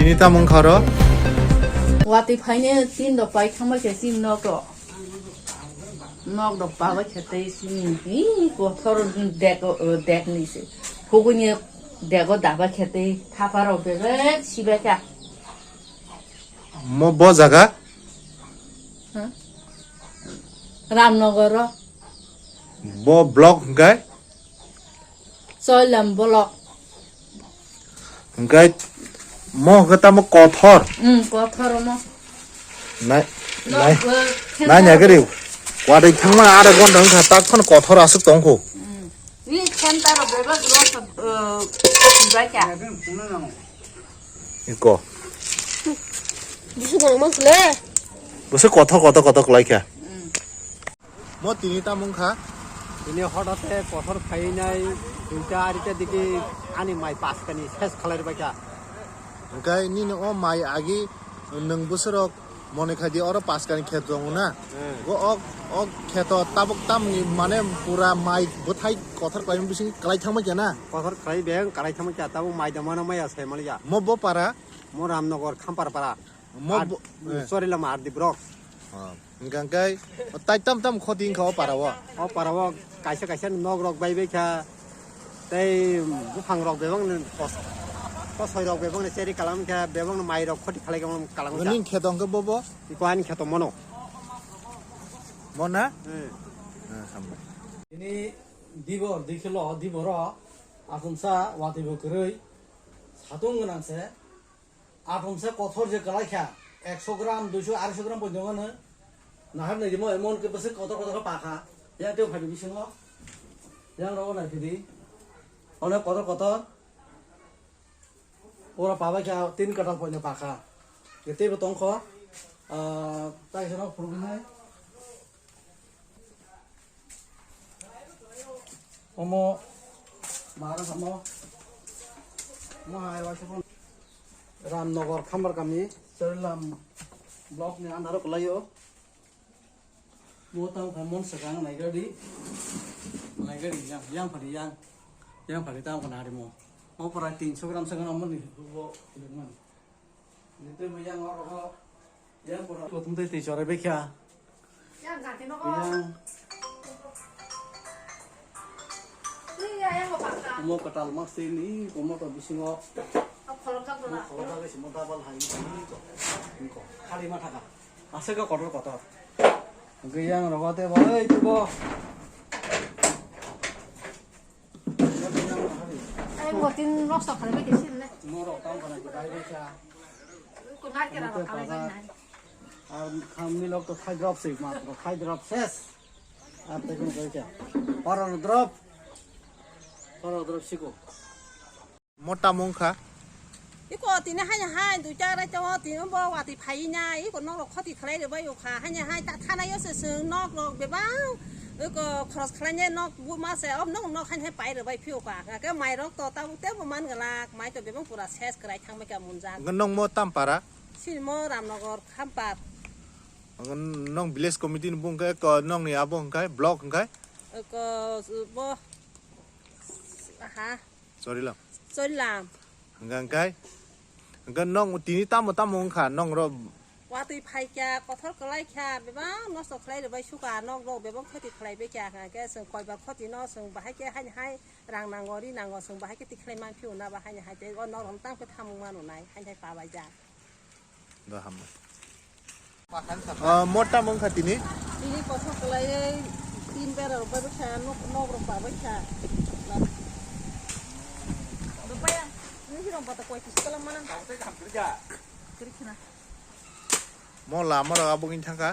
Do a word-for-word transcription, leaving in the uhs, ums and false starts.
Ini tamo wngkha oro? Watwi phaine tin rok pai thangbai khe chini nok rok. Nok rok pabai khe tei chini hi kothor dek, dek ni se. Huguni dego dabai khe tei thapa rok bebek sibai kha. Mo bo jaga? Ha? Ramnagar o. Bo block hwnkhe? Choilam block. Hwnkhe mo hwnkhe tamo kothor. Hmm, kothor mo. Nai, no, nai, uh, nai, nai gari. Watwi thangma ara gonda wngkha, tak phano kothor aswk tongkho. Hmm. Ni center o bebak rok, uh, sibai kha. Iko. Bisu kono mang sile. Bose kothor, kothor, kothor kwlai kha. Hmm. Mo tini tamo wngkha? Tini hotate kothor khainai duita arita digi ani mai paskani ses khalai bai kha. Hwnkhe nini o mai agi nwng bwswrok mone khai di oro paskani khet tongo na? Hmm. Go ok, ok kheto tabuk tamni mane pura mai bwthai kothor khlaimani bising kwlai thangma khe na? Kothor khlai beng kwlai thangma khe tabuk mai da mano maya sai maliya. Mo bo para? Mo Ramnagar Khampar para. Mo Ar-, bo, eh. Sorry lama Ardi Brok. Ah, hwnkha hwnkhe tai tam tam khoti wngkha o para o? O para o kaisa kaisa nok rok bai bai kha, tei buphang rok bebak ni kos-, kosoi rok bebak ni cheri kalam kha, bebak ni mai rok khoti khalai kalam kalam kha. Nini kheto hwnkhe bo bo? Iko ani kheto mono. Mo na? Hmm. Ah, hambai. Ini dibor, dikhilo, diboro, akumsa, watwi bo kwrwi, satung gwnang se. Atomsa kothor je kwlai kha, ekso gram, duiso, aroiso gram poito wngkha no. Nahar nai di mo, emon khe bwswk kotor kotor khe pa kha. Yang tei phai di bisingo. Yang rogo nai phidi. Onek kotor kotor. Ora pa bai kha, tin katal poito pa kha. Tei bo tong kho. Ah, tai se no phuru nai. Omo mara samo. Omo hai waisa phone. Ramnagar Khambar kami, Charilam block ni under o kwlaio. Bo tamo kha mon swkang naigadi. Naigadi yang, yang phadi yang. Yang phadi tamo kha nari mo. Mo pura tinso gram swkang amoni bo. Nitwi bo yang oro ho. Yang pura. Kotum tei twi chorai bekha. Yang jati no ko. Yang. Twi ya yang ko pakka. Mo katal mas tei ni, mo to bisingo. Kholok jak dona. Kholok jak simo double hai. Ko. Khali ma thaka. Ase ka kotor kotor. Ge yang rogo te bo, ei tu bo. Ai, bo tin rok sok khalai bai khe sil le. Norok tam khana khe bai bai kha. Ko nai kera rok khalai bai nai. Ar khamni lok to khai drop se matro, khai drop ses. Ar te kun bai kha. Paro drop. Paro drop siko. Mo tamo wngkha? Iko tini haino hai duita raita o tini bo watwi phai na, iko norok khoti khlai rwbai o kha. Haino hai ta thanai o se chwng nok rok bebak iko khoros khlai nai nok buma se o nok nok haino hai pai rwbai phio kha. Hwnkhe mai rok to tabuk tebo man glak, mai to bebak pura ses kwrai thang bai kha munjak. Hwnkhe nong mo tam para? Sini mo Ramnagar Khampar. Hwnkhe nong village committee ni bung khe ko nong ni abo hwnkhe block hwnkhe? Iko bo ha. Chorilam. Chorilam. Hwnkha hwnkhe? Hwnkhe nong tini tamo tamo wngkha nong ro? Watwi phai kha, kothor kwlai kha, bebak nosto khlai rwbai sukha, nok rok bebak khoti khlai bai kha, hwnkha khe chwng koibar khoti no chwng bahai khe haini hai rang nango, ri nango, chwng bahai khe tikhlai man phio na, ba haini hai tei o nok rok tamo khe thamung mano nai, haini hai pa bai jak. Do hambai. Ah, mota mong kha tini? Tini kothok kwlaiwi tin bera rok bai bwkha nok, nok rok ba bai kha. Rupaya, nini rok bata koi kis kalam mana? Kiri khna. Mo lama rok abo gini thangkha.